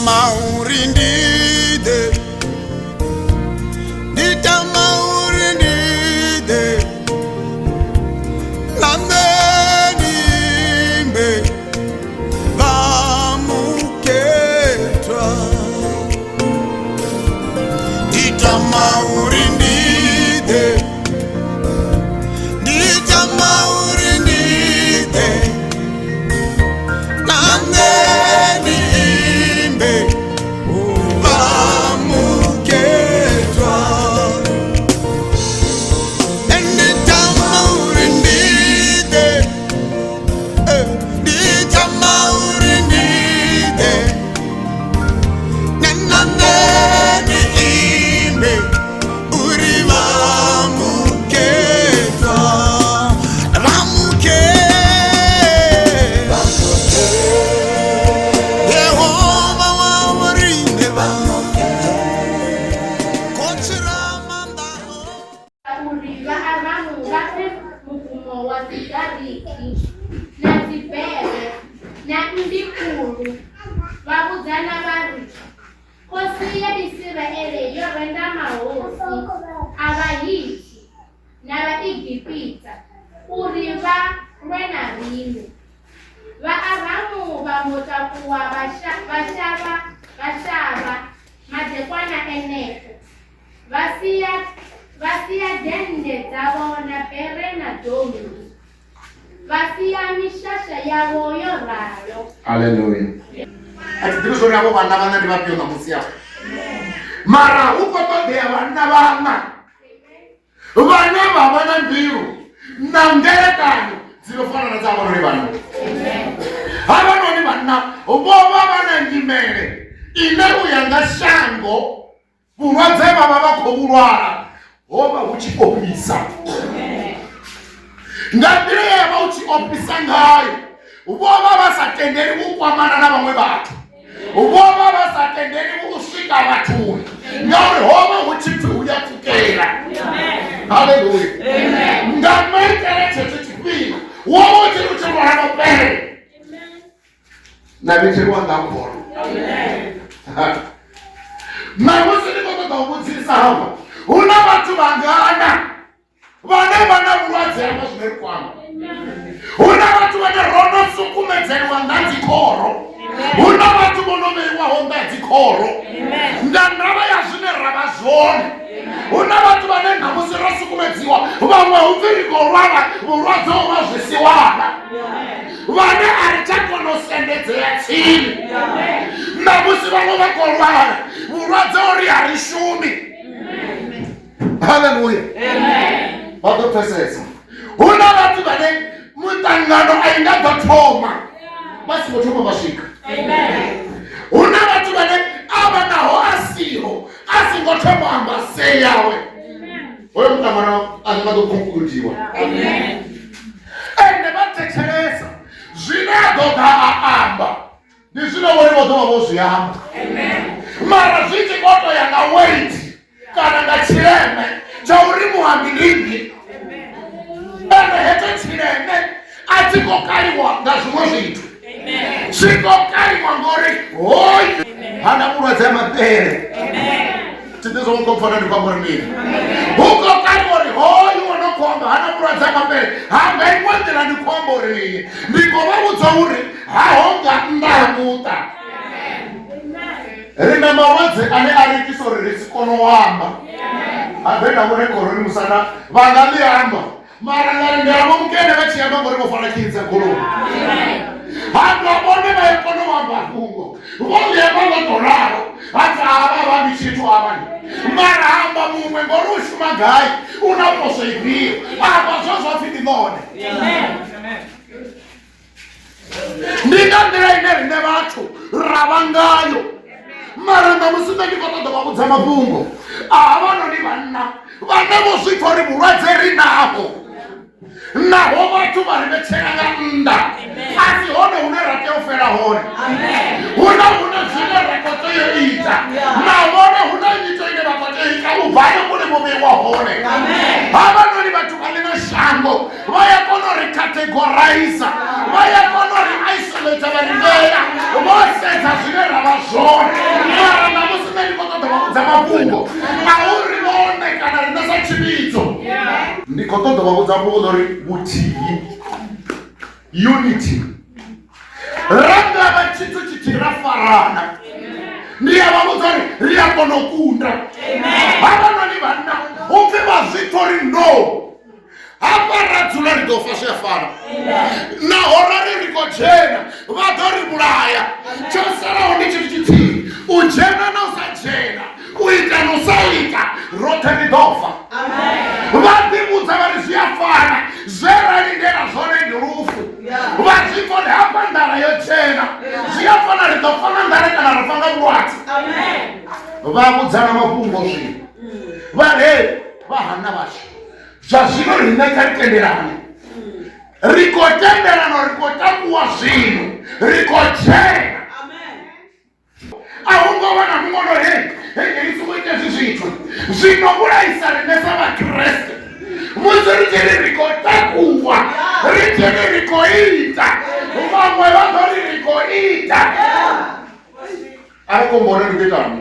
tama uri ndi ḓe, ndi tama uri ndi ḓe, na nṋe ndi imbe vha mukhethwa. Ndi tama uri ndi ḓe, ndi tama uri ndi ḓe, na nṋe ndi imbe vha mukhethwa. Ndi tama uri ndi ḓe, ndi tama uri ndi ḓe, na nṋe ndi imbe uri vha mukhethwa, vha mukhethwa. Yehova wa vhoriṋe vha khotsi Ramaanḓa uri Vhaaramu vha pfe mubvumo wa dzigariki na dzibere na mmbi khulu, vha vhudzana vha ri, Khosi ya Isiraele yo renda mahosi a Vhahithi na Vhaegipita uri vha lwe na riṋe. Vhaaramu vha mbo takuwa vha shavha madekwana eneo, vha sia dennde dzavho na bere na donngi, vha sia mishasha yavho yo ralo. Haleluya. A thi ḓivhi zwori avho vhanna vhaṋa ndi vhafhio ṋamusi afho, mara hu khou ṱoḓea vhanna vhaṋa vhane vha vha na mbilu na ngelekanyo dzi no fana na dza havhanoni vhanna. Havhanoni vhanna vho vha vha na nyimele ine u ya nga shango vhulwadze vha vha vha khou vhu lwala ho vha hu tshi ofhisa. Nga nḓila ye ya vha hu tshi ofhisa ngayo, vho vha vha sa tendeli u kwamana na vhaṅwe vhathu, vho vha vha sa tendeli u swika vhathuni ngauri ho vha hu tshi pfi hu ya pfukela. Haleluya! Nga maitele tshetsho tshifhinga wo vha u tshi ri u tshi lwala mapele na vhetshelwa nga khoro. Ṋamusi ndi khou ṱoḓa u vhudzisa hafha, hu na vhathu vhangana vhane vha na vhulwadze hafha zwine ri kwama? Hu na vhathu vhane ro no sukumedzeliwa nga dzikhoro, hu na vhathu vho no vheiwaho nga dzikhoro nga ndavha ya zwine ra vha zwone. Hu na vhathu vhane ṋamusi ro sukumedziwa, vhaṅwe hu pfi ri khou lwala vhulwadze ho vha zwisiwana, vhane a ri tsha kona u sendedzea tsini. Ṋamusi vhaṅwe vha khou lwala vhulwadze ho ri a ri shumi. Haleluya, vha ḓo pfesesa. Hu na vhathu vhane muṱangano a i nga ḓo thoma vha songo thoma vha swika. Hu na vhathu vhane a vha naho a siho a songo thoma amba se yawe, hoyo muṱangano a nga ḓo concludiwa. Ende vha thetshelesa zwine a ḓo ḓa a amba ndi zwine vhone vha ḓo vha vho zwi amba, mara zwi tshi khou to ya nga weight kana nga tshileme tsha uri muambi ndi nnyi. Ende hetsho tshileme a tshi khou kaliwa nga zwiṅwe zwithu, tshi khou kaliwa ngori hoyu hana vhulwadze ha mapele. Thi ḓi zwo khou pfana ndi khou amba uri mini. Hu khou kaliwa uri hoyu wo no khou amba hana vhulwadze ha mapele, ha nga iṅwe nḓila ndi khou amba uri mini, ndi khou vha vhudza uri haho nga nnḓa ha muṱa ri na malwadze ane a ri itisa uri ri si kone u amba. Habe na vhone khoroni musanda vha nga ḽi amba, mara nga ri ndi avho mukene vha tshi amba ngori vho fara khii dza goloi. Hanga vhone vha ya kona u amba fhungo vho ḽi amba ḽo to ralo, ha pfi avha vha ambi tshithu avhani, mara amba muṅwe ngori u shuma gai, u na poswo ifhio, amba zwo zwa pfi ndi ḽone. Ndi nga nḓila ine riṋe vhathu ra vha ngayo. Mara ṋamusi nṋe ndi khou ṱoḓa vha vhudza mafhungo a havhanoni vhanna vhane vho zwi pfa uri vhulwadze ri naho, naho vhathu vha ri vhetshela nga nnḓa, a si hone hune ra tea u fela hone. Hu na hune zwine ra khou tea u ita, na vhone hu na nyito ine vha khou tea u ita u bva hanefho hune vho vheiwa hone. Havhanoni vhathu vha ḽino shango vha ya kona u ri categorize, vha ya kona u ri isolate, vha ri vhea vho sedza zwine ra vha zwone. Mara ṋamusi nṋe ndi khou ṱoḓa vha vhudza mafhungo a uri vhone kana riṋe sa tshivhidzo, ndi khou ṱoḓa vha vhudza fhungo ḽa uri vhuthihi, unity, ra nga vha tshithu tshithihi ra farana, ndi a vha vhudza uri ri a kona u kunda. Havhanoni vhanna hu pfhi vha zwi pfa uri no hafha ra dzula ri ḓo fa, zwi a fana naho ra ri ri khou dzhena vha ḓo ri vhulaya. Tsho salaho ndi tshithu tshithihi, u dzhena na u sa dzhena, u ita na u sa ita, roṱhe ri ḓo fa. Vha ḓivhudza vha ri zwi a fana, zwe ra lindela zwone ndi lufu. Vha zwi pfa uri hafha nḓala yo dzhena, zwi a fana ri ḓo fa nga nḓala kana ra fa nga vhulwadze. Vha vhudzana mafhungo zwino vha re vha hana vhashu zwa zwino riṋe kha ri tendelane, ri khou tendelana, ri khou takuwa zwino, ri khou dzhena. A hu ngo vha na muṅwe no hei hei hei songo ita hezwi zwithu. Zwino vhulaisa riṋe sa vhakriste musi ri tshi ri ri khou takuwa, ri tshi ri ri khou ita, vhaṅwe vha ḓo ri ri khou ita. A ri khou mbona ndi khou itani?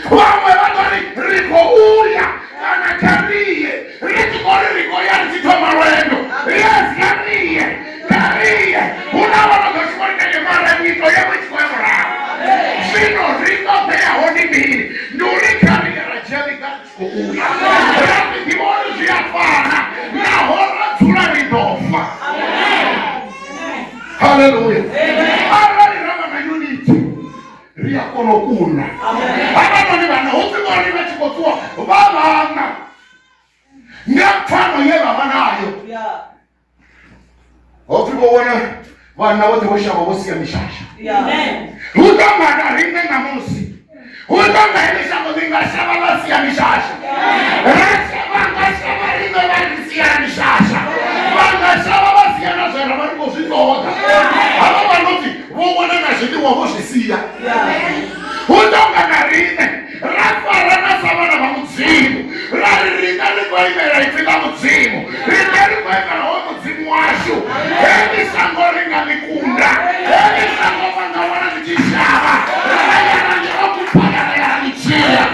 Vhaṅwe vha ḓo ri ri khou uya kana kha riye, ri tshi khou ri ri khou ya, ri tshi thoma lwendo, yes kha riye, kha riye. Hu na vha no ḓo shuma uri mara nyito yavho i tshi khou ya murahu. Zwino ri ṱoḓeaho ndi mini? Ndi uri kha riye ra dzhia ḽiga ri tshi khou uya, ra zwi ḓivha uri zwi a fana naho ra dzula ri ḓo fa. Haleluya. Arali ra vha na unity ri a kona u kunda. Havhanoni vhana hu pfi vhone vha tshi khou ṱuwa vha vhana nga pfano ye vha vha nayo, ho pfi vho wana vhanna vhoṱhe vho shavha vho sia mishasha. Hu ḓo nga na riṋe ṋamusi, hu ḓo nga heḽi shango ḽi nga shavha ḽa sia mishasha, ra vha nga shavha riṋe vha ri sia mishasha, vha nga shavha vha sia na zwe ra vha ri khou zwi ṱoḓa. Havha vha no pfi vho wana na zwiḽiwa vho zwi sia. Hu ḓo nga na riṋe ra farana sa vhana vha Mudzimu, ra ri riṋe ri khou imela ipfi ḽa Mudzimu, riṋe ri khou imela hoyo Mudzimu washu. Heḽi shango ri nga ḽi kunda, heḽi shango vha nga wana ḽi tshi shavha, ra ya ra ḽi occupy, ra ya ra ḽi dzhia,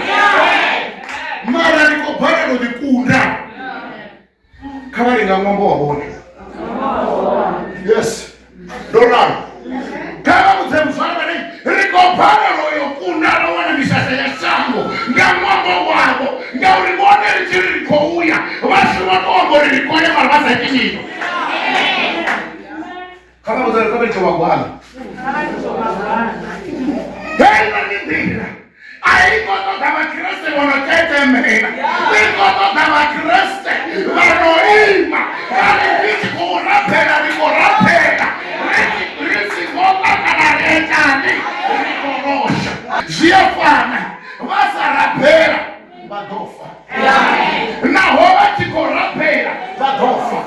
mara ri khou balelwa u ḽi kunda. Kha vha ri nga ṅwambo wa vhone. Yes, ndo ralo. Kha vha vhudze muzwala vha ri ri khou balelwa yo kunda ra wana mishasha ya shango nga ṅwambo wavho, ngauri vhone ri tshi ri ri khou ya vha si vho tou amba uri ri khou ya mara vha sa iti tshithu. Kha vha vhudze kha vha litshe vhagwana. Heino ndi nḓila a i khou ṱoḓa vhakriste vho no tetemela, i khou ṱoḓa vhakriste vha no ima vha ri ri tshi khou rabela, ri khou rabela ri si khou ḽa kana ri itani, ri khou losha. Zwi a fana, vha sa rabela vha ḓo fa, naho vha tshi khou rabela vha ḓo fa.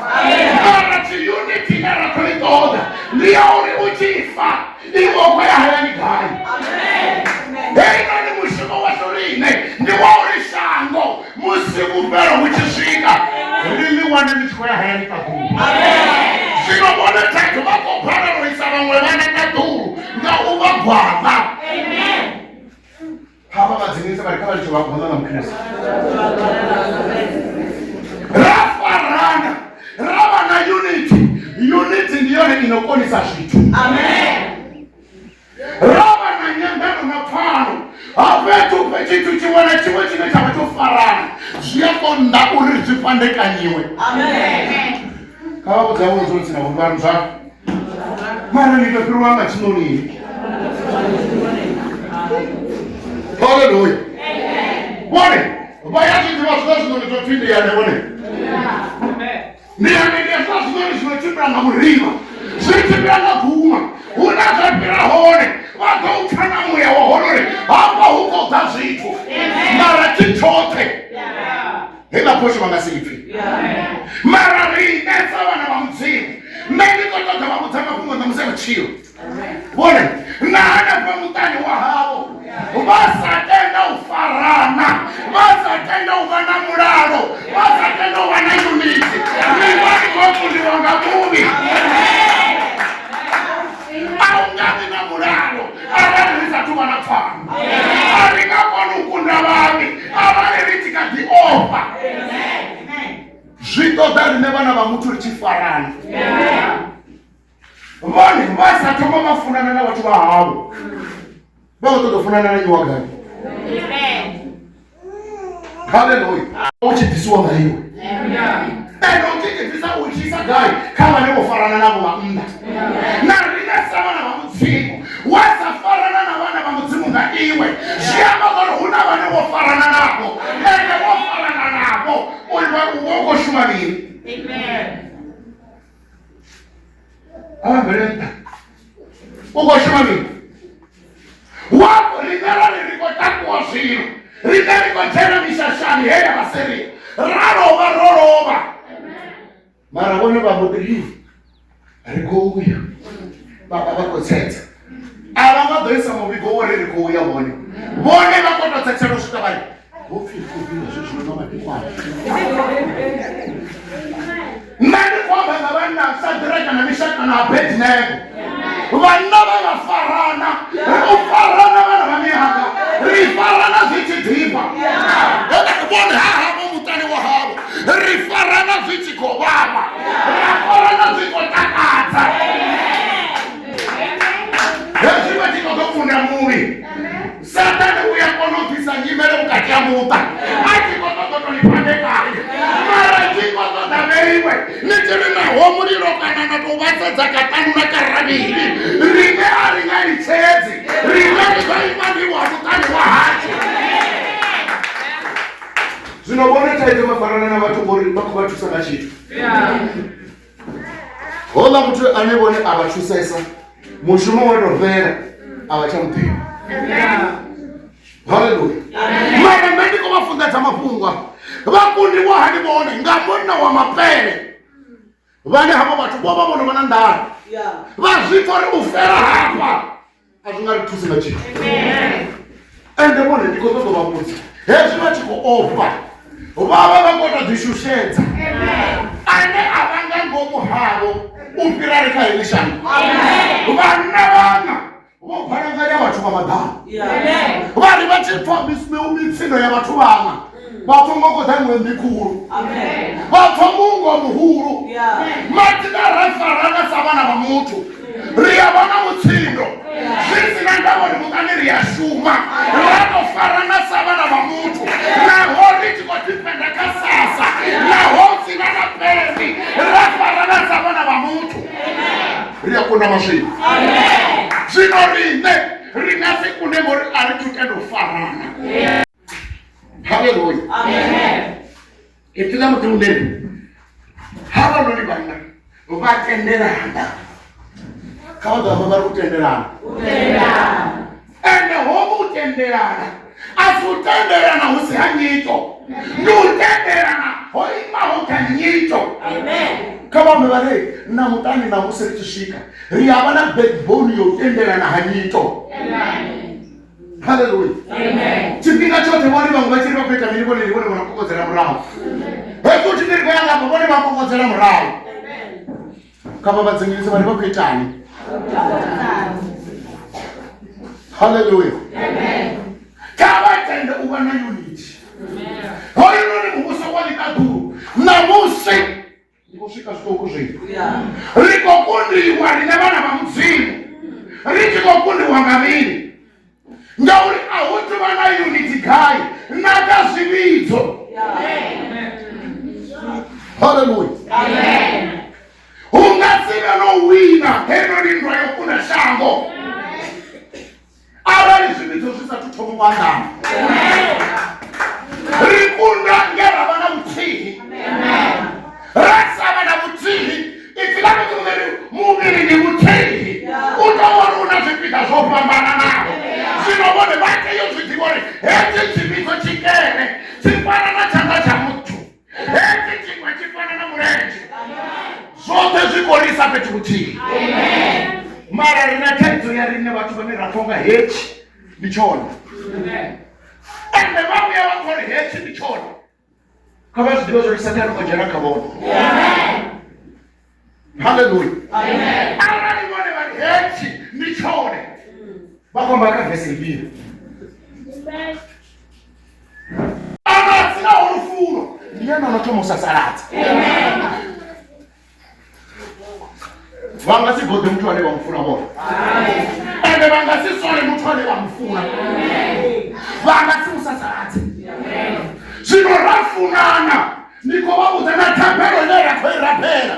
Mara tshi-unity ine ra khou i ṱoḓa ndi ya uri u tshi fa iwe u khou ya hayani gai. Heinoni mushumo washu riṋe ndi wa uri shango musi vhufhelo vhu tshi swika ri ḽi wane ḽi tshi khou ya hayani ṱaḓulu. Zwino vhone thaidzo vha khou balelwa u isa vhaṅwe vhana ṱaḓulu nga u vha gwama. Havha vha dzinisa vha ri kha vha litshe vha gwama na Mukriste. Ra farana ra vha na unity. Unity ndi yone ino konisa zwithu. Ra vha na nyanḓano na pfano ha fhethu tshithu tshiṅwe na tshiṅwe tshine tsha vha tsho farana zwi a konḓa uri zwi fhandekanyiwe. Kha vha vhudza vho dzula tsini na vho vha zwa mara ni tou fhiriwa nga tshiṋoni. Haleluya. Vhone vha ya zwi ḓivha zwiḽa zwiṋoni zwo pfhi ndi yane vhone. Ndi yane ndi hezwiḽa zwiṋoni zwi no tshimbila nga murima, zwi tshimbila nga guma, hu na zwa fhira hone vha ḓo u pfa na muya wa hone uri hafha hu khou ḓa zwithu, mara thi tshoṱhe heiḽa phosho vha nga si ipfi. Mara riṋe sa vhana vha Mudzimu, nṋe ndi khou ṱoḓa vha vhudza mafhungo ṋamusi a vhutshilo. Vhone na hanefha muṱani wa havho vha sa tenda u farana, vha sa tenda u vha na mulalo, vha sa tenda u vha na muvhi. A hu nga vhi na mulalo arali ri sathu vha na pfano. A ri nga koni u kunda vhavhi arali ri tshi kha ḓi ofha. Zwi ṱoḓa riṋe vhana vha muthu ri tshi farana. Vhone vha sa thoma vha funana na vhathu vha havho, vha khou ṱoḓa u funana na nnyi wa gai? Haleluya. U tshi bvisiwa nga iwe. Ende u tshi ḓibvisa u tshi isa gai kha vhane vho farana navho vha nnḓa. Na riṋe sa vhana vha Mudzimu, wa sa farana na vhana vha Mudzimu nga iwe, zwi amba zwori hu na vhane wo farana navho, ende wo farana navho uri vha u khou shuma mini. A bvele nṱha. U khou shuma mini? Wa riṋe ra ri ri khou takuwa zwino, riṋe ri khou dzhena mishashani he ya Vhasiria, ra lovha ro lovha. Mara vhone vha mbo ḓi ri ri khou uya, vha vha vha khou tsetsa. A vha nga ḓo isa muvhigo wo ri ri khou uya vhone, vhone vha khou tou tsetsela u swika vha ri ho pfi ri khou ḓivha zwezwo nga madekwana. Nṋe ndi khou amba nga vhanna Sadiraka na Mishaka na Abednego, vhanna vhe vha farana, ri u farana vhana vha mihanga, ri farana zwi tshi ḓifha. Vhone ha havho muṱani wa havho, ri farana zwi tshi khou vhavha, ra farana zwi khou takadza. Hezwi vha tshi khou ḓo kunda muvhi, Saṱhane u ya kona u ḓisa nyimele vhukati ha muṱa a tshi khou ṱoḓa to ni fhandekanya, mara tshi khou ṱoḓa vheiwe ni tshi ri naho mulilo kana na tou vha sedza kaṱanu na karavhili, riṋe a ri nga litshedzi, riṋe ri ḓo ima ndi wa muṱani wa hashu. Zwino vhone thaidzo vha farana na vhathu ngori vha khou vha thusa nga tshithu. Houḽa muthu ane vhone a vha thusesa mushumo wa tou fhela a vha tsha muḓivha. Haleluya. Mara nṋe ndi khou vha funḓedza mafhungo a vha kundiwa hani vhone nga munna wa mapele vhane havho vhathu vho vha vho no vha na nḓala vha zwi pfa uri u fela hafha a zwi nga ri thusi nga tshithu ende vhone ndi khou ṱoḓa vha vhudza hezwi vha tshi khou ofha vha vha vha khou tou ḓishushedza ane a vha nga ngomu havho u fhira ri kha heḽi shango vhanna vhana vho balanganya vhathu vha maḓana vha ri vha tshi pfa mitsindo ya vhathu vhana vha pfa ngo khou ḓa iṅwe mmbi khulu vha pfa mungo muhulu mathina ra farana sa vhana vha muthu ri a vha na mutsindo zwi si na ndavha uri muṱani ri a shuma ra tou farana sa vhana vha muthu naho ri tshi khou dipenda kha sasa naho si na na peni ra farana sa vhana vha muthu ri a kunda maswina zwino riṋe ri nga si kunde ngori a ri thu tenda u farana. Haleluya. Ipfi ḽa Mudzimu ḽi ri havhanoni vhanna vha tendelana kha vha ḓo amba vha ri u tendelana ende hovhu u tendelana a si u tendelana hu si ha nyito ndi u tendelana ho imaho kha nyito kha vha ambe vha ri na muṱani ṋamusi ri tshi swika ri a vha na backbone yo tendelana ha nyito Haleluya. Tshifhinga tshoṱhe vhone vhaṅwe vha tshi ri vha khou ita mini vhone ndi vhone vho no kokodzela murahu. Hezwi u tshi ri khou ya ngafha vhone vha kokodzela murahu. Kha vha vha dzingilise vha ri vha khou itani. Haleluya. Kha vha tende u vha na unity. Hoyunoni muvhuso wa ḽiṱaḓulu ṋamusi ndi khou swika zwiṱuku zwino ri khou kundiwa riṋe vhana vha mudzimu ri tshi khou kundiwa nga mini ngauri a hu thu vha na unity gai na kha zwivhidzo haleluya hu nga si vhe no wina heinoni nndwa yo kunda shango arali zwivhidzo zwi sa thu thoma u anḓana ri kunda nge ra vha na vhuthihi ra sa vha na vhuthihi ipfi ḽa mudzimu ḽi ri muvhili ndi vhuthihi u tou uri u na zwipiḓa zwo fhambananaho zwino vhone vha tea u zwi ḓivha uri hetshi tshivhidzo tshikene tshi fana na tshanḓa tsha muthu hetshi tshiṅwe tshi fana na mulenzhe zwoṱhe zwi khou risa fhethu huthihi mara ri na thaidzo ya riṋe vhathu vhane ra pfa unga hetshi ndi tshone ende vha vhuya vha pfa uri hetshi ndi tshone kha vha zwi ḓivha zwori sathane o dzhena kha vhone. Haleluya. Arali vhone vha ri hetshi ndi tshone, vha khou amba kha vese ifhio? Ana a sinaho lufuno ndi ene ono thoma u sasaladza. Vha nga si goḓe muthu ane vha mu funa vhone, ende vha nga si sole muthu ane vha mu funa, vha nga si mu sasaladze. Zwino ra funana, ndi khou vha vhudza na thabelo ine ra khou i rabela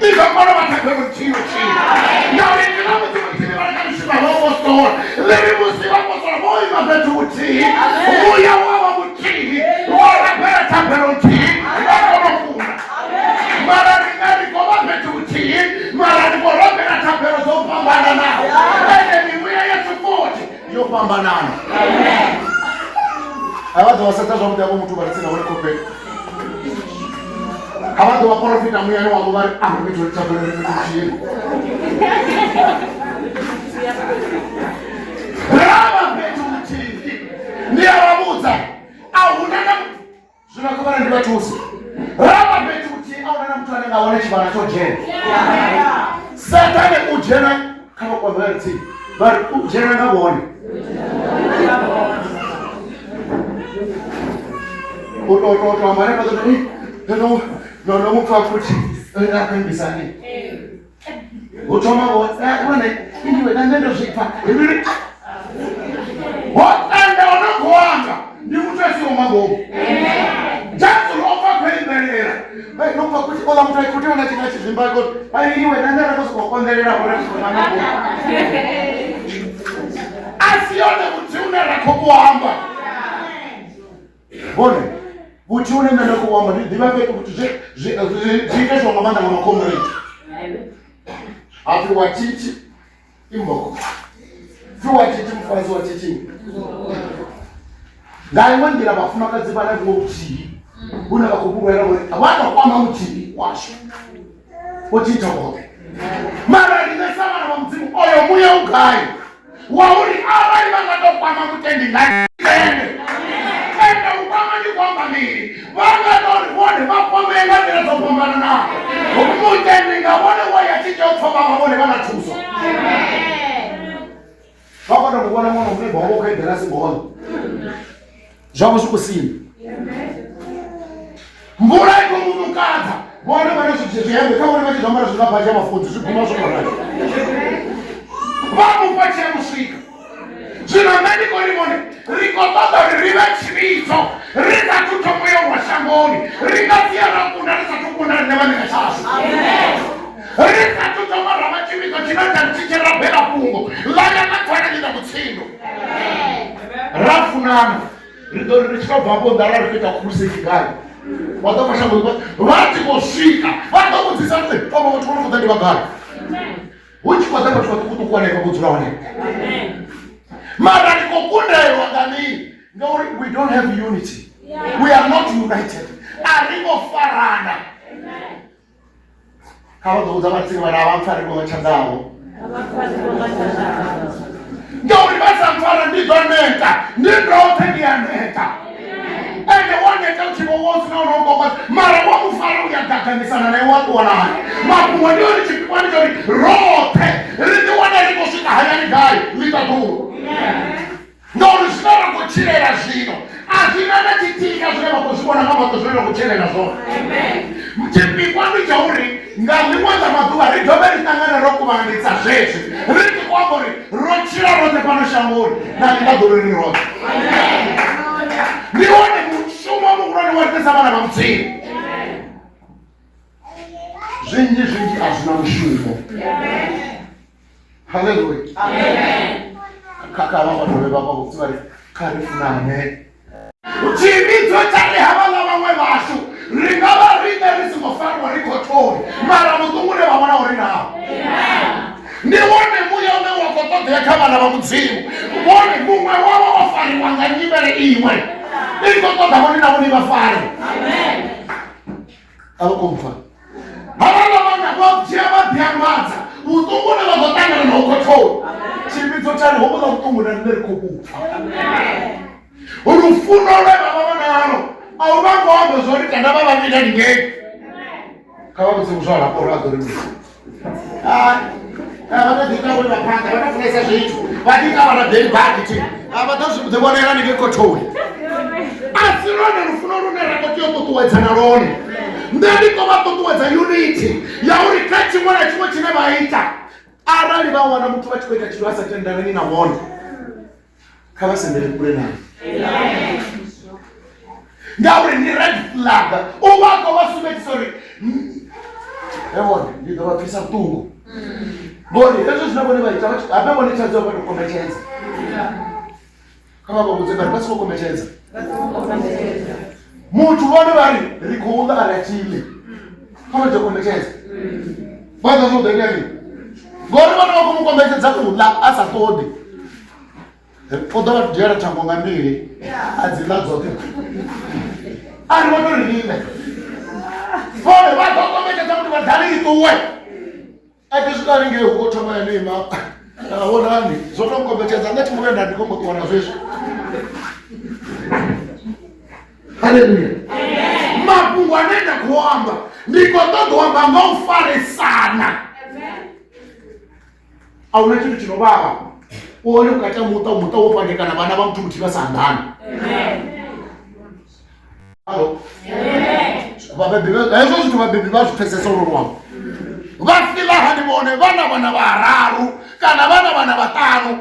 i ḓo kona u vha thabelo nthihi nthihi, ngauri ipfi ḽa Mudzimu ḽi vha kha mishumo ya vhaapostola ḽi ri musi vhaapostola vho ima fhethu huthihi, muya wa vha muthihi, vho rabela thabelo nthihi, vha kona u kunda. Mara riṋe ri khou vha fhethu huthihi, mara ri khou rabela thabelo dzo fhambananaho, ende mimuya yashu futhi yo fhambanana. A vha ḓo vha sedza zwavhuḓi avho muthu vha ri tsini na vhone khofheni, a vha ḓo vha porofita muyani wavho vha ri a ri fhethu ri thabelo ri fhethu huthihi. Ra vha fhethu huthihi, ndi a vha vhudza a huna na zwino kha vhana ndi vha thuse. Ra vha fhethu huthihi a huna na muthu ane nga wana tshivhana tsho dzhena. Sathane u dzhena kha vha kwame vha ri tsini vha ri u dzhena nga vhone, u to to to amba hanefha ḓo ri no no mu pfa futhi a khou imbisani hu thoma vho vhone iwe na nṋe ndo zwi pfa ho tenda o no khou amba ndi muthu a siho nga ngomu. Jesu o pfa khou imbelela no pfa kuti ola muthu a khou tea na tshi nga tshi zwimba ko ai iwe na nṋe ra khou sokou konḓelela uri ri nga ngomu. A si yone vhuthihi une ra khou amba vhone vhuthihi une nṋe nda khou amba ndi ḓivha fhethu kuti zwi zwi zwi iteswa nga maanḓa nga makhomrate hapfi wa tshitshi imboko pfi wa tshitshi mufazi wa tshitshi nga iṅwe nḓila vhafumakadzi vha na vhuṅwe vhuthihi vhune vha khou vhulwela uri vha to kwama muthihi washu vho tshi ita vhoṱhe. Mara riṋe sa vhana vha Mudzimu, oyo muya u gai wa uri arali vha nga to kwama mutendi nga ene, ende u kwama ndi khou amba mini, vha nga to ri vhone vha kwamee nga nḓila dzo fhambananaho, mutendi nga vhone wa ya tshi tea u thoma vha vhone vha na thuso. Vha kona u vhona ṅwana une vha vha khou eḓela si ngone zwavho zwi khou sina mvula i khou munukadza, vhone vha na zwihembe kha vhone vha tshi zwi ambara zwi nga badzhi ya mafunzi zwi guma zwo rali vha mufha tshi a mu swika. Zwino nṋe ndi khou ri vhone ri khou ṱoḓa uri ri vhe tshivhidzo ri sathu thoma yo lwa shangoni, ri nga sia ra kunda ri sathu kunda riṋe vhaṋe nga tshashu, ri sathu thoma ra vha tshivhidzo tshine tsha tshi tshi rabela fhungo ḽa ya nga khwala ḽi na mutsindo. Ra funana ri ḓo ri ri tshi tou bva afho nnḓa ra ri khou ita crusade gai vha ḓo pfa shango vha tshi khou swika vha ḓo vhudzisa uri avho vhathu vho no khou ḓa ndi vha gai, hu tshi khou ḓa vhathu vhaṱukuṱuku hanefha vho dzula hanefha. Mara ri khou kundelwa nga mini? Ngauri we don't have unity, we are not united, a ri ngo farana. Kha vha ḓo vhudza vhatsini vha ri a vha mpfari vho nga tshanḓavho, ngauri vha sa mpfara ndi ḓo neta, ndi ndoṱhe ndi a neta. Ende wa neta u tshi vho wo sina ono kokodza, mara wa mu fara u ya gagamisana naye wa ṱuwa naye. Mafhungo ndi uri tshipikwa ndi tsha uri roṱhe ri ḓi wane ri khou swika hayani gai ḽiṱaḓulu, ngauri zwine ra khou tshilela zwino a zwi na na tshithihi kha zwine vha khou zwi vhona nga maṱo zwine ra khou tshilela zwone. Tshipikwa ndi tsha uri nga ḽiṅwe ḽa maḓuvha ri dovhe ri ṱangane ro kuvhanganisa zwezwi ri tshi khou amba uri ro tshila roṱhe fhano shangoni na ḽiṱaḓulu ri roṱhe. Ndi wone mushumo muhulwane wa riṋe sa vhana vha Mudzimu. Zwinzhi zwinzhi a zwi na mushumo. Haleluya. Kha kha vha vhathu vhe vha vha vhudzi vha ri kha ri funane. Tshivhidzo tsha ri havhaḽa vhaṅwe vhashu ri nga vha riṋe ri songo fariwa ri khothoni, mara vhuṱungu une vha vhona uri naho ndi wone muya une wa khou ṱoḓea kha vhana vha Mudzimu. Vhone muṅwe wavho o fariwa nga nyimele iṅwe i khou ṱoḓa vhone na vhone vha fare. A vha khou mpfa havhaḽa vhana vho dzhia vha ḓiambadza vhuṱungu une vha khou ṱangana naho khothoni. Tshivhidzo tsha ri hovhuḽa vhuṱungu na riṋe ri khou vhupfa. Lufuno lwe vha vha vha nalo a u vha ngo amba zwo ri tenda vha vhavhili haningei. Kha vha vhudze muzwala uri a ḓo ri mini. Vha ḓo ḓi ita vhone vha phanḓa, vha tou funesa zwithu, vha ḓi ita vha rabeli badi thi, vha ḓo zwi ḓivhonela haningei khothoni. A si lwone lufuno lune ra khou tea u ṱuṱuwedzana lwone. Nṋe ndi khou vha ṱuṱuwedza unity ya uri kha tshiṅwe na tshiṅwe tshine vha ita, arali vha wana muthu vha tshi khou ita tshithu a sa tendelani na vhone, kha vha sendele kule naye. Ngauri ndi red flag, u vha a khou vha sumbedzisa uri he vhone ndi ḓo vha pfisa vhuṱungu. Ngori hezwo zwine vhone vha ita habe vhone thaidzo vha tou kombetshedza. Kha vha vha vhudze vha ri vha songo kombetshedza. Muthu vhone vha ri ri khou ḽa a ri a thi ḽi. Kha vha ḓo kombetshedza. Vha ḓo zwo ḓo itea mini? Ngori vhone vha khou mu kombetshedza u ḽa a sa ṱoḓi. O ḓo vha dzhiela thango nga mbili a dzi ḽa dzoṱhe. A ri vho to ri ḽe. Vhone vha ḓo kombetshedza muthu vha ḓali i ṱuwe. A thi swika haningei hu khou thoma ene ima a vhonani zwo to nkombetshedza nṋe thi muvhenda ndi khou mbo ṱuwa na zwezwi. Haleluya. Mafhungo ane nda khou amba ndi khou ṱoḓa u amba nga u farisana. A huna tshithu tshi no vhavha u hone vhukati ha muṱa muṱa wo fhandekana vhana vha muthu muthihi vha sa anḓani. Hallo. Vhabebi hezwo zwithu vhabebi vha zwi pfesesa ulwo luambo. Vha fiḽa hani vhone vhana vhana vhararu kana vhana vhana vhaṱanu.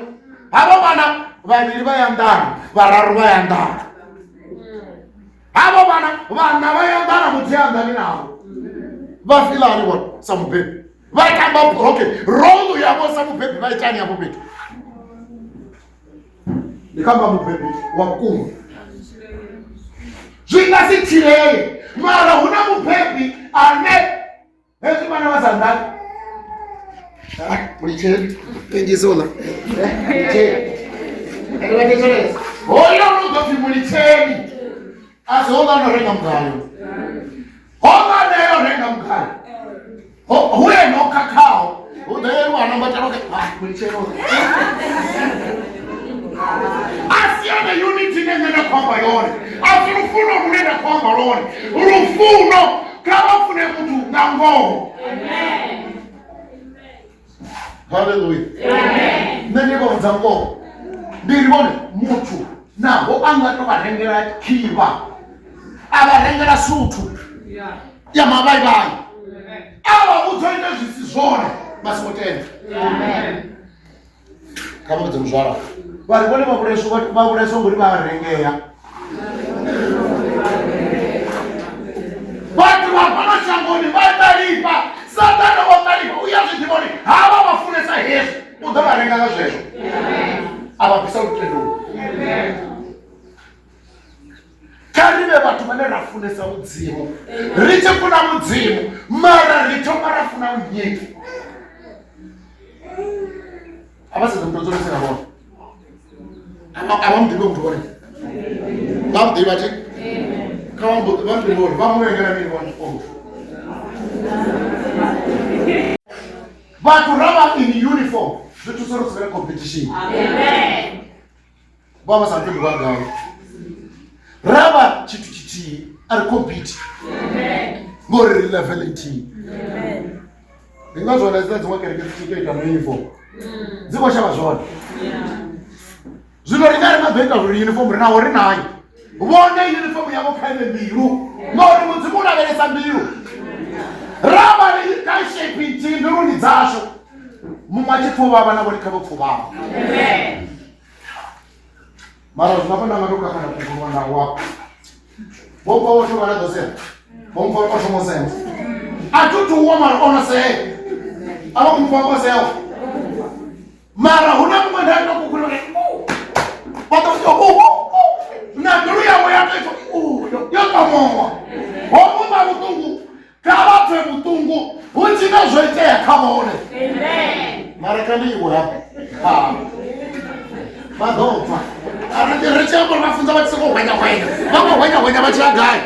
Havho vhana vhavhili vha ya nḓani, vhararu vha ya nḓani. Havho vhana vhana vha ya nḓana muthihi a nḓani navho. Vha fiḽa hani vhone sa mubebi? Vha tamba okay, role yavho sa mubebi vha itani hafho fhethu? Ndi khou amba mubebi wa vhukuma. Zwi nga si tshilee mara hu na mubebi ane hezwi vhana vha sa nḓani mulitsheni pengisi uḽa mulitsheni hoyo no ḓo pfi mulitsheni a si houḽa no renga mugayo houḽa ane o renga mugayo hu ene o khakhaho hu ḓo yeliwa a nambatela mulitsheni uḽa a si yone unity ine nṋe nda khou amba yone a si lufuno lune nda khou amba lwone lufuno kha vha fune muthu nga ngoho. Haleluya. Nṋe ndi vha vhudza ngoho ndi ri vhone muthu naho a nga to vha rengela khivha a vha rengela suthu ya mavhaivhai a vha vhudza ite zwi si zwone vha songo tenda. Kha vha vhudze muzwala vha ri vhone vha vhulaiswa ngori vha rengea. Vhathu vha fhano shangoni vha ṱalifha, Saṱhane o ṱalifha u ya zwi ḓivha uri havha vha funesa hezwi u ḓo vha renga nga zwezwo a vha bvisa lutendoni. Kha ri vhe vhathu vhane ra funesa Mudzimu, ri tshi funa Mudzimu mara ri thoma ra funa nnyi? A vha sedza muthu o dzulesa na vhone a vha muḓivhi muthu vhone vha muḓivha thi kha vha muḓivhi uri vha mu vhengela mini vhone muthu. Vhathu ra vha in uniform zwi thusa uri hu si vhe na competition. Vha vha sa tendi vha gai ra vha tshithu tshithihi a ri compete ngori ri level nthihi. Ndi ngazwo na dziṅwe dziṅwe kereke dzi tshi tou ita na uniform dzi khou shavha zwone. Zwino ri nga ri nga ḓo ita uri uniform ri naho ri nayo vhone uniform yavho kha ive mbilu ngauri Mudzimu u lavhelesa mbilu. Ra vha ri kha shape nthihi mbiluni dzashu muṅwe a tshi pfha vhavha na vhone kha vho pfha vhavha. Mara zwino hafha nda nga to khakha nda khukhulwa nga wa vho pfa vho thoma na ḓo sea vho mpfa o thoma u sea a thi thu wa mara o no sea a vha khou mpfa o sea mara hu na muṅwe nda to khukhulwa vha ḓo na mbilu yawe ya to yo tomowa ho vhunga vhuṱungu kha vha pfe vhuṱungu hu tshi nga zwo itea kha vhone mara kha ndi iwe hafha vha ḓo pfa arali ri tshi amba uri vha funza vha tshi sokou hwenya hwenya vha khou hwenya hwenya vha tshi ya gai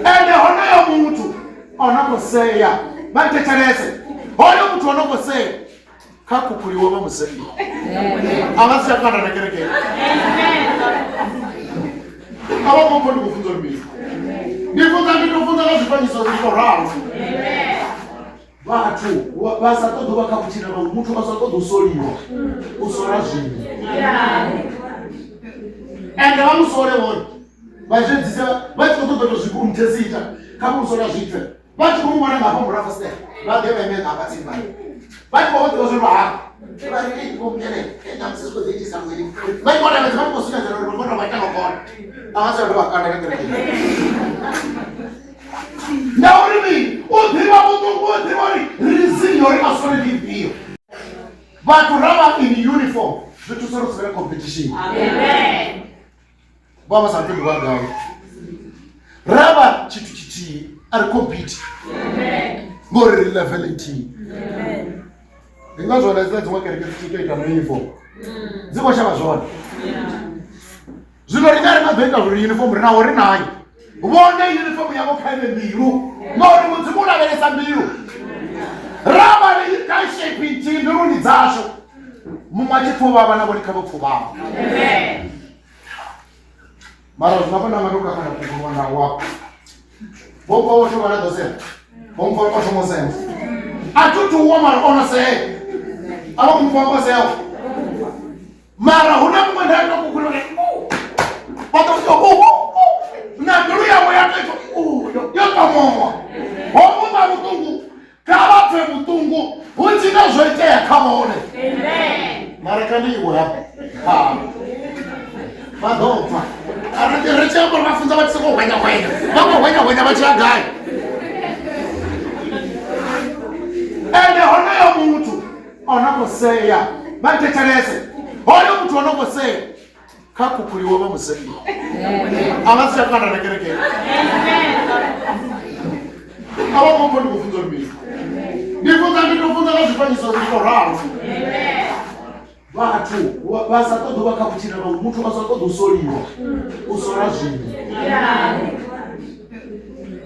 ende honoyo muthu o no khou sea vha thetshelese hoyo muthu o no khou sea kha khukhuliwe vha musea a vha si tsha kana na kerekeni a vha khou pfa ndi khou funza uri mini. Ndi funza ndi to funza nga zwifanyiso zwi to ralo. Vhathu vha sa ṱoḓi u vha kha vhutshilo vha muthu a sa ṱoḓi u soliwa u sola zwino ende vha musole vhone vha zwi edzisa vha tshi khou ṱoḓa to zwi kumthesita kha musola zwipfe vha tshi khou mu vhona nga hafha murahu fasiṱere vha ḓe vha ime nga hafha tsini vha vha tshi khou vha ḓivha zwo vha hafha vha ri ei vho mutshele ṋamusi zwi khou ḓi itisa mini vha tshi khou tevhedza vha tshi khou sumbedzela uri vha kona vha ita nga kona a vha sa vha kanda nga kerekeni ngauri mini u ḓivha vhuṱungu u ḓivha uri reason yo ri a sole ndi ifhio vhathu ra vha in uniform zwi thusa uri sivhe na competition vha vha sa ṱoḓi vha gai ra vha tshithu tshithihi a ri compete ngori ri level nthihi ndi ngazwo na dzina dziṅwe kereke dzi tshi tou ita na uniform dzi khou shavha zwone zwino riṋe a ri nga ḓo ita uri uniform ri naho ri nayo vhone uniform yavho kha ive mbilu ngauri mudzimu u lavhelesa mbilu ra vha ri kha shape nthihi mbiluni dzashu muṅwe a tshi pfo vhavha na vhone kha vho pfo vhavha mara zwino hafha nda nga to kakana kugulwa na wafho vho pfa vho thoma na ḓo sea vho mpfa o thoma u sea a thi thu wa mara o no sea a vha mupfa o sea mara hu na muṅwe nda to kugulwa vha ḓo na mbilu yawe ya to yo tomowa ho vhunga vhuṱungu kha vha pfe vhuṱungu hu tshi nga zwo itea kha vhone mara kha ndi iwe hafha vha ḓo pfa arali ri tshi amba uri vha funza vha tshi sokou hwenya hwenya vha khou hwenya hwenya vha tshi ya gai ende honoyo muthu o no khou sea vha thetshelese hoyo muthu o no khou sea kha khukhuliwe vha musei a vha si tsha kana na kerekeni a vha khou pfa ndi khou funza uri mini ndi funza ndi to funza nga zwifanyiso zwi to ralo vhathu vha sa ṱoḓi u vha kha vhutshilo vha muthu a sa ṱoḓi u soliwa u sola zwino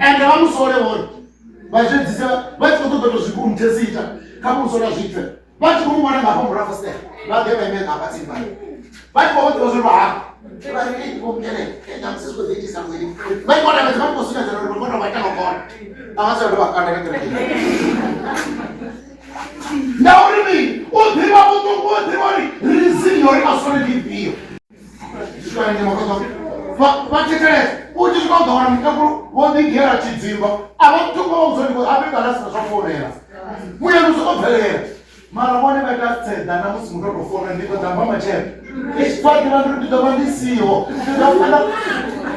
ende vha musole vhone vha zwi edzisa vha tshi khou ṱoḓa to zwi kumthesita kha musola zwipfe vha tshi khou mu vhona nga hafha murahu fasiṱere vha ḓe vha ime nga hafha tsini vha vha tshi khou vha ḓivha zwo vha hafha vha ri ei vho mutshele ṋamusi zwi khou ḓi itisa mini vha tshi khou tevhedza vha tshi khou sumbedzela uri vha kona vha ita nga kona a vha sa vha kanda nga kerekeni ngauri mini u ḓivha vhuṱungu u ḓivha uri reason yo ri a sole ndi ifhio vha thetshelese u tshi swika u ḓo wana muṱakulu vho ḓigela tshidzimba a vha muthu vha vhudza uri habe kana sina zwa founela muyani u soko bvelela mara vhone vha ita tseḓa na musi muthu o tou founa ndi ḓo ḓa mba matshelo vha ḓivha ndi ndi ḓo vha ndi siho ndi ḓo fana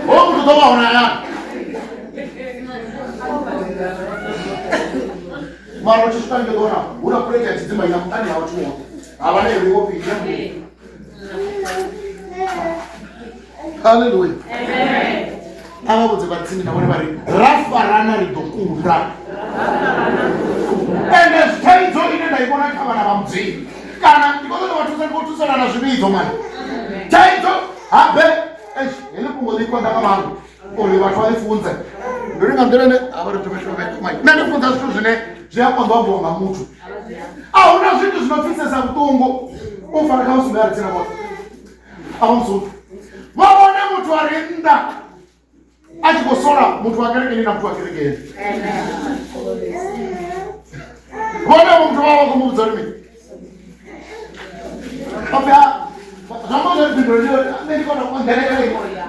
ho muthu ḓo vha hone hayani mara u tshi swika ndi ḓo wana hu na pulete ya tshidzimba ya muṱani ya vhathu vhoṱhe ha vha na iwe wo pfi haleluya a vha vhudze vhatsini na vhone vha ri ra farana ri ḓo kunda ende thaidzo ine nda i vhona kha vhana vha mudzimu kana ndi khou ṱoḓa vha thusa ndi khou thusana na zwivhidzo mani thaidzo habe heḽi fhungo ḽi konḓa nga maanḓa uri vhathu vha ḽi funze ndi uri nga nḓila ine a vha ri nṋe ndi funza zwithu zwine zwi a konḓa u ambiwa nga muthu a hu na zwithu zwi no pfisesa vhuṱungu u fana kha musumbe a ri tsina vhoṱhe a vha musumbe vha vhone muthu a re nnḓa a tshi khou sola muthu wa kerekeni na muthu wa kerekeni vhone avho muthu vha vha khou mu vhudza uri mini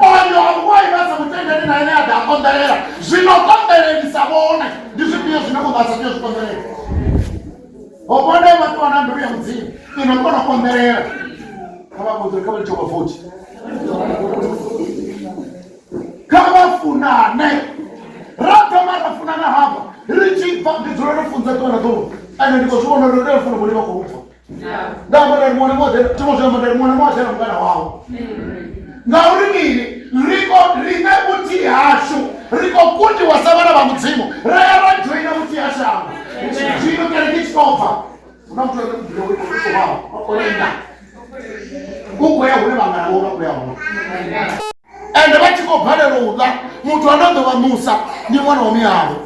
oyo wai vha sa mutendeli na ene a ḓa a konḓelela zwino konḓelelisa vhone ndi zwifhio zwine u ḓa sa tea zwi konḓelela ho vhone vha ṱuwa na mbilu ya mudzimu ino kona u konḓelela kha vha vhudze kha vha litsho vha vothi kha vha funane ra thoma ra funana hafha ri tshi bva ndi dzula ro funza ḓuvha na ḓuvha ende ndi khou zwi vhona uri ri funa vhone vha khou bva nda amba nda ri muṅwe na muṅwe thi ngo zwi amba nda ri muṅwe na muṅwe a dzhena mungana wawe ngauri mini ri ko riṋe vhuthihi hashu ri khou kundiwa sa vhana vha mudzimu ra ya ra dzhoina vhuthihi ha shango zwino kereke i tshi tou bva hu na muthu ane mubilo o lenga u khou ya hune vhangana vho vha khou ya hone ende vha tshi khou balelwa u ḽa muthu ane a ḓo vha musa ndi ṅwana wa miyavho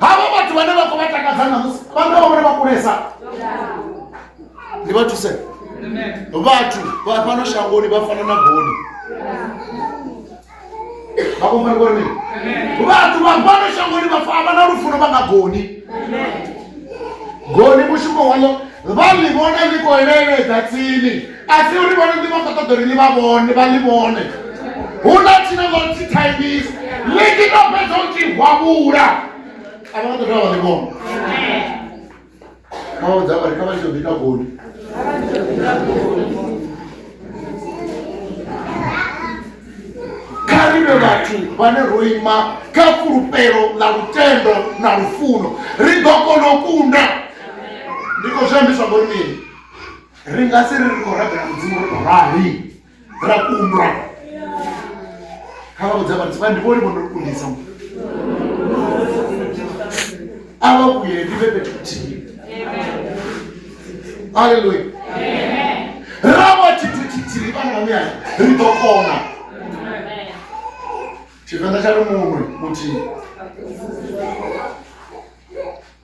havha vhathu vhane vha khou vha takadza ṋamusi vha nga vha vhone vha kulesa ndi vha thuse vhathu vha fhano shangoni vha fana na goni. Vha khou pfa uri mini? Vhathu vha fhano shangoni vha fa vha na lufuno vha nga goni. Goni mushumo waḽo vha ḽi vhona ḽi khou eleledza tsini, a si uri vhone ndi vha khou ṱoḓa uri ḽi vha vhone vha ḽi vhone. Hu na tshine ḽo tshi thaimisa ḽi tshi tou fhedza u tshi hwavhula a vha nga ḓo dovha vha ḽi vhona. Kha vha vhudza vha ri kha vha litshe u ḓiita goni. Kha ri vhe vhathu vhane ro ima kha fulufhelo ḽa lutendo na lufuno, ri ḓo kona u kunda. Ndi khou zwi ambiswa ngori mini? Ri nga si ri ri khou rabela Mudzimu ro tou rali ra kundwa. Kha vha vhudza vha ri ndi vhone vho no ri kundisa. A vha vhuye ndi vhe fhethu huthihi. Haleluya. Ra vha tshithu tshithihi vhana vha muyani ri ḓo kona. Tshivenḓa tsha ri muṅwe muthihi.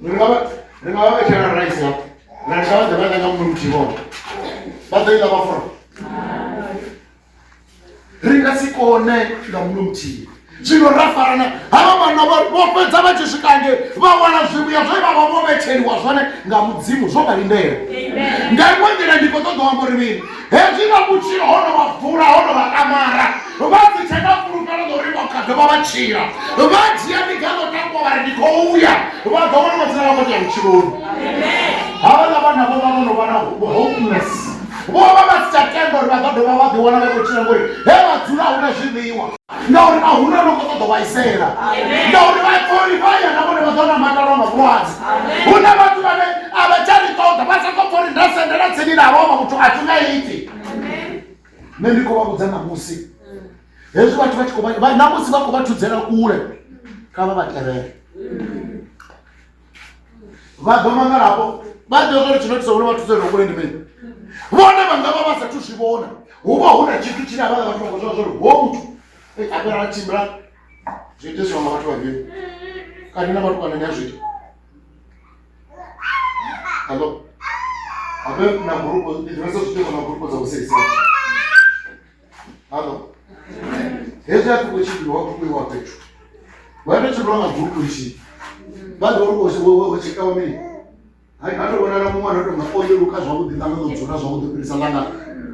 Ri nga vha ri nga vha vhetshela rice hafha. Ra ri kha vha ḓe vha ḽe nga muṅwe muthihi vhone. Vha ḓo i ḽa vha fura. Ri nga si kone nga muṅwe muthihi. Zwino ra farana havha vhanna vho fhedza vha tshi swika ngei vha wana zwivhuya zwe vha vha vho vhetsheliwa zwone nga Mudzimu zwo vha lindela. Nga iṅwe nḓila ndi khou ṱoḓa u amba uri mini, hezwi vha vhutshilo ho no vha bvula ho no vha kamara vha si tshe na fulufhelo ḽa uri vha kha dovha vha tshila, vha dzhia ḽiga ḽo takuwa vha ri ndi khou ya, vha ḓo wana madzina vha khou tea vhutshiloni. Havhaḽa vhana vho vha vho no vha na hopeless, vho vha vha si tsha tenda uri vha ḓo dovha vha ḓiwana vha khou tshila ngori he vha dzula hu na zwiḽiwa, ngauri a hu na no khou ṱoḓa u vhaisela, ngauri vha pfa uri vha ya na vhone vha ḓo nambatalwa nga vhulwadze. Hu na vhathu vhane a vha tsha ri ṱoḓa vha soko pfa uri nda sendela tsini navho avha muthu a thi nga iti. Nṋe ndi khou vha vhudza ṋamusi, hezwi vhathu vha tshi khou vha ṋamusi vha khou vha thudzela kule, kha vha vha tevhele. Vha ḓo mangala hafho, vha ḓo uri tshino thusa uri vha thudzele kule ndi mini. Vhone vha nga vha vha sathu zwi vhona, hu vha hu na tshithu tshine havhaḽa vhathu vha khou zwa uri ho muthu a fhira a tshimbila zwi itiswa nga vhathu vhavhili kani na vhathu kana ni a zwi ita. Hello. Habe na gurupu ndi ḓivhesa zwi na gurupu dza vhuseisa. Hello. Hezwi a khou tshimbilwa hu khou iwa fhethu. Vha tou tshimbilwa nga gurupu ithihi. Vha ḓo uri wo tshekawa mini? Hai ha tou vhonala muṅwe ano tonga o ḽi zwavhuḓi ḽanga ḽo dzula zwavhuḓi u fhirisa ḽanga.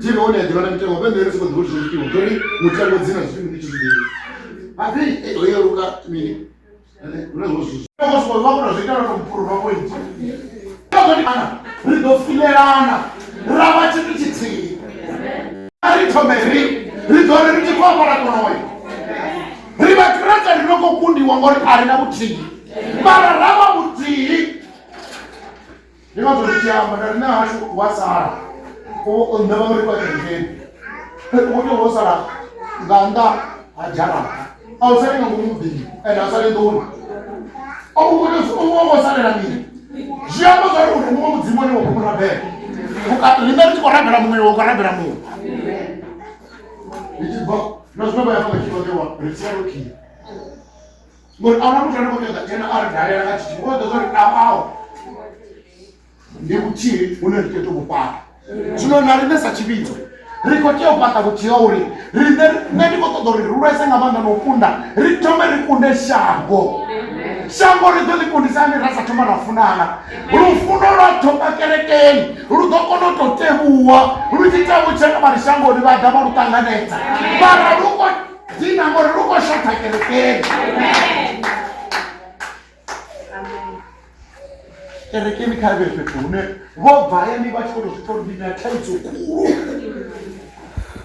Thimu hone ya ḓivha na mitengo vhe nṋe ri sokou ḓivha uri zwo itiwa. Ḓo ri mutengo dzina zwithu ndi tshi zwi ḓivhi. Hapfi ho yo luka mini? Ri ḓo filelana ra vha tshithu tshithihi, ri thome ri ri ḓo ri ri tshi khou amba ra kona uya ri vhakriste ri no khou kundiwa ngori a ri na vhuthihi, mara ra vha vhuthihi. Ndi ngazwo ndi tshi amba nda ri nṋe hashu wa sala nṋe vha ri kwa kerekeni u tea wo sala nga nnḓa ha dzharaṱa, a u sali nga ngomu muḓini ende a u sali nḓuni, u vha wo salela mini? Zwi amba zwa uri muṅwe mudzimu une wa khou mu rabela, riṋe ri tshi khou rabela muṅwe iwe u khou rabela muṅwe. Ndi tshi bva na zwino vha ya vha tshi ṱoḓiwa ri sia ro khia ngori a huna muthu ane khou ṱoḓa dzhena a ri dalela nga tshithu, o ḓo zwa uri aho ndi vhuthihi hune ri tea u vhu fhaṱa. Zwino na riṋe sa tshivhidzo ri khou tea u fhaṱa vhuthihi ha uri riṋe, nṋe ndi khou ṱoḓa uri ri lwese nga maanḓa na u kunda, ri thome ri kunde shango. Shango ri ḓo ḽi kundisa hani ra sa thoma ra funana? Lufuno lwa thoma kerekeni lu ḓo kona u tou tevhuwa, lu tshi tevhutshela vha re shangoni vha ḓa vha lu ṱanganedza, mara lu khou dina ngori lu khou shotha kerekeni. Kerekeni kha vhe fhethu hune vho bva hayani vha tshi khou tou zwi pfa uri ndi na thaidzo khulu,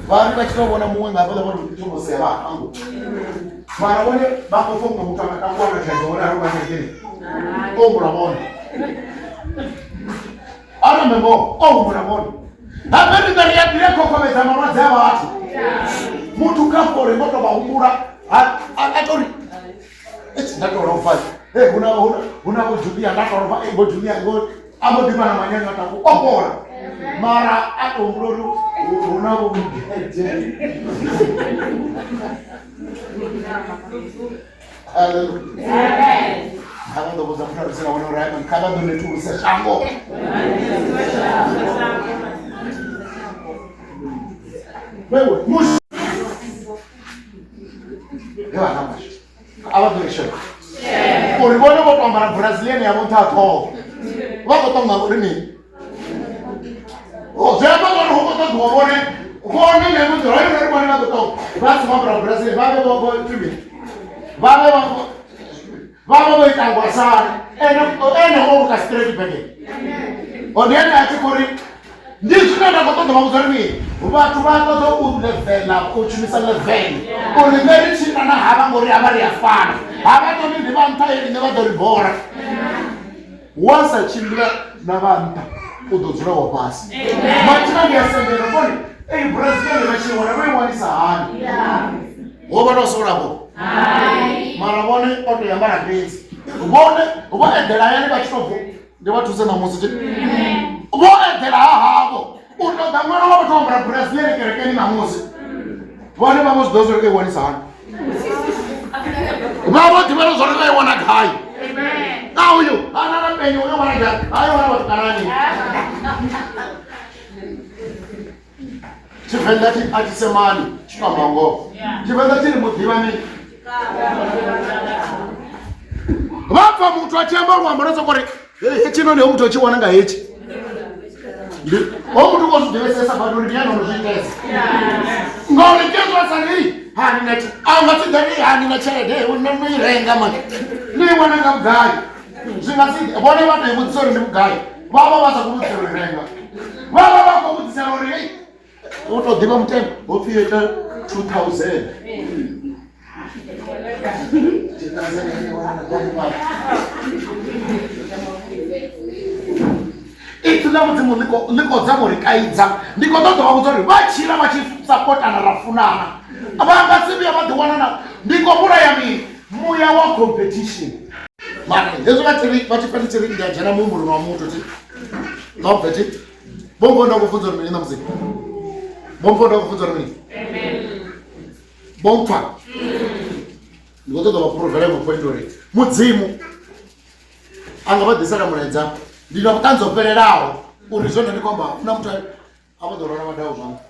vha ri vha tshi vha vhona muṅwe nga hafhaḽa vha ri thoma sea vha hango, mara vhone vha khou pfa muṅwe muthu anga takuwa na thaidzo vhone a ri vha kerekeni o humbula vhone, a ri ambe ngoho o humbula vhone. Habe riṋe ri a ḓi khokhovhedza malwadze a vhathu, muthu kha fhole ngo tou vha humbula a tou ri nda tou lova, hey, huna huna huna vho Junior nda tou lova, hey, vho Junior ngo a mbo ḓi vha na manyanga taku o fhola, mara a tou humbula uri huna vho Mugede. Hallelujah. Kha vha ḓo vhudza muthu a re tsini na vhone uri hai man, kha vha ḓo netulusa shango. Wewe musi vha ḓo ri shela uri vhone vho to ambara brazilian yavho nṱha ha ṱhoho vha khou ṱonga uri mini zwi amba zwori hu khou ṱoḓiwa vhone vhone nemuḓi hoyo uri vhone vha ḓo ṱonga vha songo ambara brazilian vha vhe vho mini vha vhe vha vha vho ita ngwasana ene ene o luka straight back hone ene a tshi khou ri ndi zwine nda khou ṱoḓa vha vhudza uri mini vhathu vha ṱoḓa u levela u shumisa level uri nṋe ri tshila na havha ngori havha ri a fana havha noni ndi vha nṱha ye riṋe vha ḓo ri bora wa sa tshimbila na vha nṱha u ḓo dzula wa fhasi mathina ndi a sendela kone ei brazilian vha tshi wana vho i wanisa hani wo vha no sola vho mara vhone o to ambara fhedzi vhone vho eḓela hayani vha tshi to ndi vha thuse ṋamusi ti vho eḓela ha havho u ṱoḓa ṅwana wa vhathu ambara brazilian kerekeni ṋamusi vhone vha vho zwi ḓo zwo i wanisa hani vha vho ḓivhela zwori vha i wana gai a uyu ana na penye uyo wana gai a i wana vhatukanani tshivenḓa tshi a tshi semani tshi to amba ngoho tshivenḓa tshi ri muḓivha mini vha pfa muthu a tshi amba luambo lwo soko ri hetshi noni ho muthu a tshi wana nga hetshi ho muthu o zwi ḓivhesesa badi uri ndi yani ono zwi itesa ngori kezwa sa ri hani na a nga si ḓe ri hani na tshelede no i renga mani ni i wana nga vhugai zwi nga si vhone vha tou i vhudzisa uri ndi vhugai vha vha vha sa khou vhudzisa uri renga vha vha vha khou vhudzisela uri hei u tou ḓivha mutengo ho pfhi yo ita 2000 ipfi ḽa mudzimu ḽi khou dzama uri kaidza ndi khou ṱoḓa vha vhudza uri vha tshila vha tshi sapotana ra funana vha nga si vhuya vha ḓiwana na ndi khou vhulaya mini muya wa competition mara hezwi vha tshi vha tshi pfa ndi tshi ri ndi a dzhena muhumbuloni wa muthu thi no bve thi vho mpho nda khou funza uri mini ṋamusi vho mpho nda khou funza uri mini vho mpfa ndi khou ṱoḓa vha phuruvele vho point uri mudzimu a nga vha ḓisela mulaedza ndi na vhuṱanzi ho fhelelaho uri zwone ndi khou amba huna muthu a vha ḓo lwala madau zwanḓa.